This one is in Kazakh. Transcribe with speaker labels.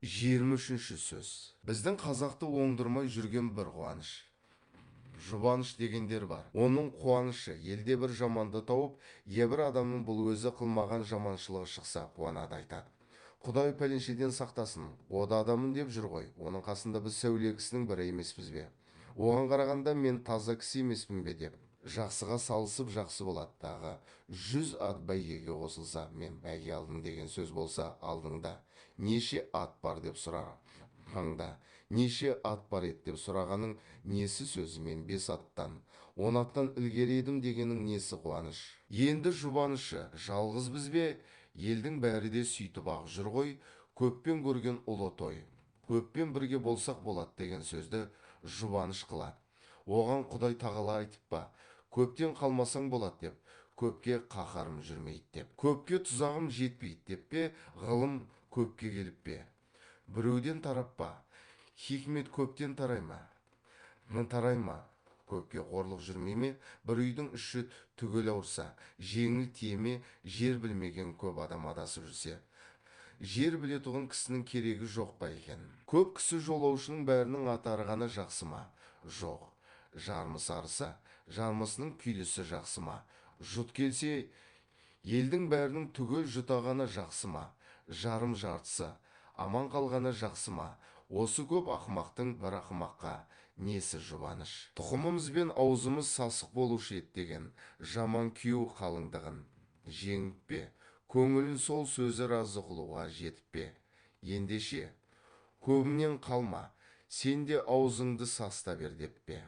Speaker 1: 23-ші сөз. Біздің қазақты оңдырмай жүрген бір қуаныш, жұбаныш дегендер бар. Оның қуанышы елде бір жаманды тауып, я бір адамның бұл өзі қылмаған жаманшылығы шықса қуанады, айтады. Құдай пәленшеден сақтасын, о да адаммын деп жүр ғой, оның қасында біз сәуле кісінің бірі емеспіз бе? Оған қарағанда мен таза кісі емеспін бе деп. Жақсыға салысып жақсы болады дағы, 100 ат бәйгеге қосылса, мен бәйге алдым деген сөз болса алдыңда, неше ат бар деп сұрағанда, неше ат бар еді деп сұрағаның несі сөзі мен 5 аттан, 10 аттан ілгері едім дегенің несі қуаныш. Енді жұбанышы жалғыз біз бе, елдің бәрі де сөйтіп-ақ жүр ғой, көппен көрген ұлы той, көппен бірге болсақ болады деген сөзді жұбаныш қылады. Оған Құдай тағала айтып па, көптен қалмасаң болады деп, көпке қаһарым жүрмейді деп, көпке тұзағым жетпейді деп пе, ғылым көпке келіп пе, біреуден тарап па, хикмет көптен тарай ма, тарай ма, көпке қорлық жүрмей ме, бір үйдің іші түгел ауырса, жеңіл тие ме, жер білмеген көп адам адасып жүрсе, жер білетұғын кісінің керегі жоқ па екен? Көп кісі жолаушының бәрінің аты арығаны жақсы ма? Жоқ. Жармысы арыса, жармысының күйлісі жақсы ма? Жұт келсе, елдің бәрінің түгел жұтағаны жақсы ма? Жарым жартысы, аман қалғаны жақсы ма? Осы көп ақымақтың бір ақымаққа несі жұбаныш? Тұқымымыз бен аузымыз сасық болушы еді деген жаман күйеу қалыңдығын жеңіп пе, көңілін сол сөзі разы қылуға жетіп пе? Ендеше, көбіңнен қалма, сен де аузыңды сасыта бер деп пе?